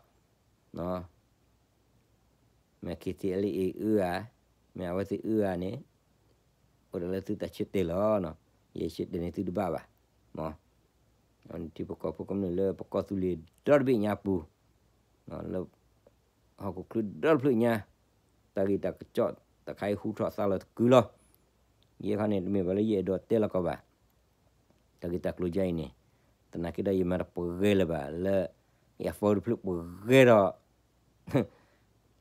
မ့ၢ် K T L A အုၣ်ဧါ, မ့ၢ်အဝဲသ့ၣ်အုၣ်ဧါန့ၣ်, အိၣ်ဒီးလၢသုတၢ်ဆၢတဲာ်လီၤ. ယဆၢတဲာ်န့ၣ်သုတဘၣ်ဘၣ်, မ့ၢ် ထံဖိကီၢ်ဖိကမျၢၢ်လၢပကီၢ်သူလ့ၤဒီတဘ့ၣ်ညါပူၤ, လၢ ဟီၣ်ခိၣ်ချၢဒီတဖျၢၣ်ညါ, တၢ်ဂ့ၢ်တၢ်ကစီၣ်တခါအံၤဟူထီၣ်သါလီၤတကုာ်လီၤ. ယဲခီန့ၣ် တမ့ၢ်ဘၣ်လၢယအဲၣ်ဒိးတဲလီၤကီးဘၣ်. တၢ်ဂ့ၢ်တၢ်ကျိၤယါအံၤန့ၣ်, သနာ်က့ဒီးယမၤတပှဲၤလၢၤဘၣ်လၢ ယ phone တဖျၢၣ်ပှဲၤဒီး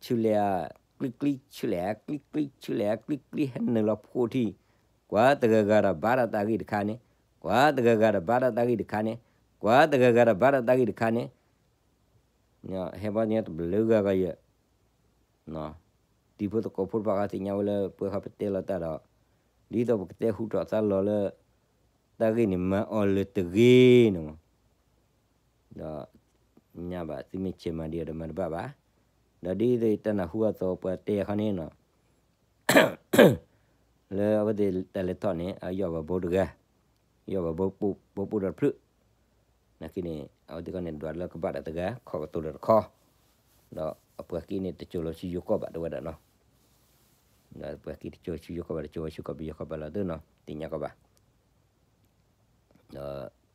ဆူလဲၣ်ဧါ, ကျံကျံ, ဆူလဲၣ်ဧါ, ကျံကျံ, ဆူလဲၣ်ဧါ, ကျံကျံ, ဟဲနုာ်လီၤဖှိၣ်ထံ, ကွၢ်တဂၤဂၤဒီးဘါဒီးတၢ်ဂ့ၢ်တခါန့ၣ်, ကွၢ်တဂၤဂၤဒီးဘါဒီးတၢ်ဂ့ၢ်တခါန့ၣ်, ကွၢ်တဂၤဂၤဒီးဘါဒီးတၢ်ဂ့ၢ်တခါန့ၣ်, ဟဲဘီညါတဘျုးဂၤဂၤယဲၢ် တံၤဖိသကိးဖိတဖၣ်ဃီသ့ၣ်ညါဝဲလၢပှဲၤဃီပတဲလီၤတၢ်ဒီး, ဒ်သိးပကတဲဟူထီၣ်သါလီၤလၢ တၢ်ဂ့ၢ်န့ၣ်မၤအီၤလၢတဂ့ၤန့ၣ်မး, ဒီးညါဘၣ် သုမ့ၢ်ဆဲးမၤဒံးအီၤဒီးမၤတဘၣ်ဘၣ်. ဒီးဒ်သိးတၢ်နၢ်ဟူအသိးပှၤတဲအခီန့ၣ်နီၤ လၢအဝဲသ့ၣ်တၢ်လဲၤထီၣ်န့ၣ် အယီၢ်ဘၣ်ဘိတဂၤ, ယီၢ်ဘၣ်ဘိပိၢ်ဒီးတဖျၢၣ်, နာ်က့န့ၣ် အဝဲသ့ၣ်ခီန့ၣ် ဒွးလၢကဘၣ်ဒီးတဂၤ ခီၣ်ကတိၤဒီးတခီ, ဒီးအပှၤက့န့ၣ် တစိၤလီၤဆူယိၤကီၢ်ဘၣ်တဝဲဒၣ်နီၤ, ဒီးပှၤက့တစိၤဆူယိၤကီၢ်ဘၣ် တစိၤဝဲဆူကီၢ်ပယီၤကီၢ်ဘၣ်လီၤသ့ၣ်နီၤ သ့ၣ်ညါကီးဘၣ်.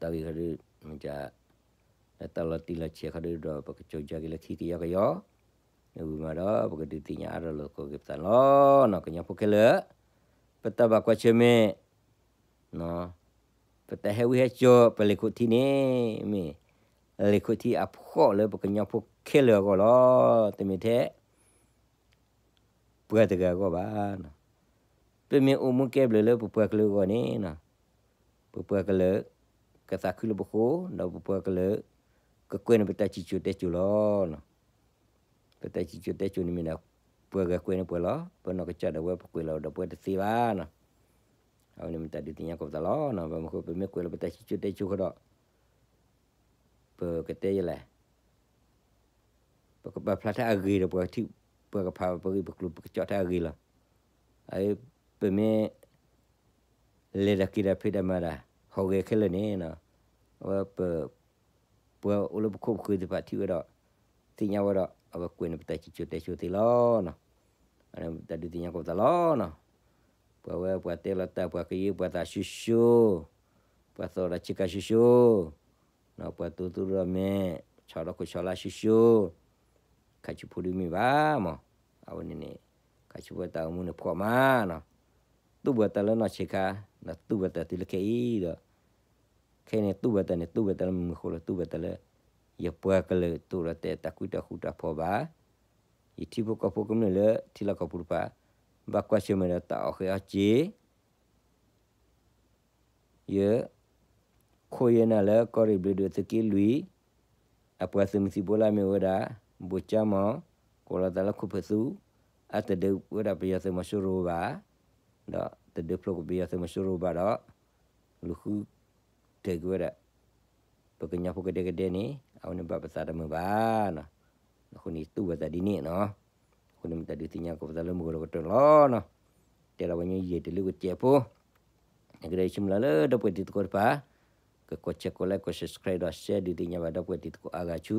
ဒီးတၢ်ဂ့ၢ်ခီဒုး မ့ၢ် လၢတၢ်လီၤတံၢ်လီၤဆဲးခီဒုးဒီး ပကစိၤယါက့ၤလၢခံကယီကယီ, မ့ၢ်ဝံၤမးဒီး ပကဒုးသ့ၣ်ညါအါထီၣ်လိာ်သကိးက့ၤပသးလီၤနီၤ ကညီဖိခဲလၢာ်, ပတၢ်ဘၣ်ကွၢ်ဆၢၣ်မဲာ်, ပတၢ်ဟဲဝံဟဲစိာ် ပလံာ်ခိၣ်ထံန့ၣ် မ့ၢ်လံာ်ခိၣ်ထံအဖှီၣ်လၢပကညီဖိခဲလၢာ်အဂီၢ်လီၤ. တမ့ၢ်ထဲ ပှၤတဂၤအဂီၢ်ဘၣ်. ပမ့ၢ်အိၣ်မူကဲဘျုးလၢပပှၤကလုာ်အဂီၢ်န့ၣ်, ပပှၤကလုာ် ကသးခုလၢပဃိ, ဒီးပပှၤကလုာ် ကကွဲးန့ၢ်ပတၢ်စံၣ်စိၤတဲစိၤလီၤ. ပတၢ်စံၣ်စိၤတဲစိၤန့ၣ်မ့ၢ်ဒၣ် ပှၤဂၤကွဲးန့ၢ်ပှၤလီၤ. ပနီၢ်ကစၢ်ဒၣ်ဝဲ ပကွဲးလီၤဒီးပဝဲတသ့ဘၣ်. အဝဲန့ၣ်မ့ၢ်တၢ်ဒုးသ့ၣ်ညါကီးပသးလီၤ. ဘၣ်မနုၤအဃိ ပမ့ၢ်ကွဲးလီၤပတၢ်စံၣ်စိၤတဲစိၤဃီဒီး ပကတဲယလဲၣ် ပကပာ်ဖျါထါအဂ့ၤဒီး ပှၤကထံၣ် ပှၤကဖးပဂ့ၢ်ပကျိၤ ပကကၠီၣ်ထါအဂ့ၤလီၤ. အအံၤ ပမ့ၢ် လဲၤတၢ်က့ၤတၢ်ဖံးတၢ်မၤတၢ် ဟီၣ်ဂဲၤခဲလၢာ်န့ၣ်, အဝဲပ ပှၤအိၣ်လၢပခိၣ်ပဃၢၤသ့ၣ်တဖၣ်ထံၣ်ဝဲဒီး သ့ၣ်ညါဝဲဒီး အဝဲကွဲးန့ၢ်ပတၢ်စံၣ်စိၤတဲစိၤသ့လီၤ. တၢ်ဒုးသ့ၣ်ညါကီးပသးလီၤ. ပှၤဝဲပှၤတဲလီၤတၢ် ပှၤကယုၢ်ပှၤသးဆူၣ်ဆူၣ်, ပှၤသီၣ်ဒီးဆ့ကၤဆူၣ်ဆူၣ်, ပှၤတိၢ်သူဒီးမဲာ် ဆီၣ်ဒီးခိၣ်ဆီၣ်လါဆူၣ်ဆူၣ်, ခါဆူၣ်ဖိဒုးမ့ၢ်ဘၣ်မး. အဝဲန့ၣ်န့ၣ် ခါဆူၣ်ဖိတၢ်အိၣ်မူန့ၣ်ဖှီၣ်မးနီၤ. တူၢ်ဘၣ်တၢ်လၢနီၢ်ဆံးခါ, ဒီးတူၢ်ဘၣ်တၢ်တုၤလၢခဲအံၤဒီး ခဲအံၤန့ၣ် တူၢ်ဘၣ်တၢ်န့ၣ် တူၢ်ဘၣ်တၢ်လၢမုၢ်မုၢ်ဃိလီၤ. တူၢ်ဘၣ်တၢ်လၢ ယပှၤကလုာ်တအိၣ်ဒီးတၢ်အဲၣ်တၢ်ကွံတၢ်ဃူတၢ်ဖိးဘၣ်. ယထံဖိကီၢ်ဖိကမျၢၢ်လၢထံလီၢ်ကီၢ်ပူၤတဖၣ် ဘၣ်ကွၢ်ဆၢၣ်မဲာ်ဒီးတၢ်အီၣ်ဃ့အီၣ်စ့ ယ ခိၣ်ယဲၢ်နၢ်လၢကီၢ်ရ့ၣ်ဘျ့းဒိၣ်သုးက့လွံၢ် အပှၤသုးမုၢ်သံၣ်ဘိလၢအမ့ၢ်ဝဲဒၣ် ဘိၣ်ကၠါမီၢ် ကိးလီၤသးလၢခိၣ်ဖၢၣ်သူ အတဒုးဝဲဒၣ်ပယီၤသုးမီၤစိရိၤဘၣ်, ဒီးတဒုးဖျိက့ၤပယီၤသုးမီၤစိရိၤဘၣ်ဒီး လူၤဃုထၢက့ၤဝဲဒၣ် ပကညီဖိကဒဲကဒဲန့ၣ် အဝဲန့ၣ်ဘၣ်ပသးတမုာ်ဘၣ်နီၤ. အဃိန့ၣ် တူၢ်ဘၣ်တၢ်ဒ်န့ၣ်နီၤ. အဃိန့ၣ်မ့ၢ်တၢ်ဒုးသ့ၣ်ညါကီးပသးလၢမုၢ်ဂီၤလီၤကတၢၢ်န့ၣ်လီၤနီၤ. တဲဒၣ်ပှၤညီယဲၢ်တလၢကစဲးဖိ နကဒီးယဆိကမိၣ်လၢဒီပုၢ်ဝဲၢ်တံၤသကိးတဖၣ် ကကိး share ကိး like ကိး subscribe ဒီး share ဒုးသ့ၣ်ညါဘၣ်ဒီပုၢ်ဝဲၢ်တံၤသကိးအါဂၤဆူ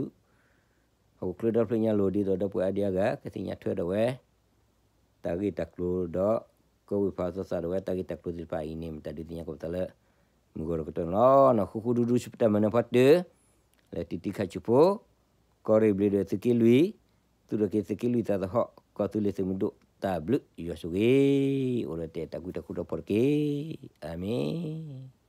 ဟီၣ်ခိၣ်ချၢဒီဖျၢၣ်ညါလိၤဒ်သိးဒီပုၢ်ဝဲၢ်အါဒံအါဂၤ ကသ့ၣ်ညါထွဲဒီးဝဲ တၢ်ဂ့ၢ်တၢ်ကျိၤဒီး ကဝံၢ်ဖးသီသးဒီးဝဲတၢ်ဂ့ၢ်တၢ်ကျိၤသ့ၣ်တဖၣ်အံၤန့ၣ် မ့ၢ်တၢ်ဒုးသ့ၣ်ညါကီးပသးလၢ မုၢ်ဂီၤလီၤကတၢၢ်န့ၣ်လီၤ. ဃူဃူဒူဒူဆူပတၢ်မၤနၢၤဖီတၢၢ် လၢတံၤတံၤခါဆူဖိ ကီၢ်ရ့ၣ်ဘျ့းဒိၣ်သုးက့လွံၢ် သူၣ်ထီၣ်က့ၤသုးက့လွံၢ်သးသဟီၣ် ကီၢ်သူလ့ၤသုးမုၢ်ဒိၣ်တၢ်ဘျုးယွၤဆိၣ်ဂ့ၤ အိၣ်ဒီးတၢ်အဲၣ်တၢ်ကွံတၢ်ဃူတၢ်ဖိးတက့ၢ်. အၤမ့ၣ်.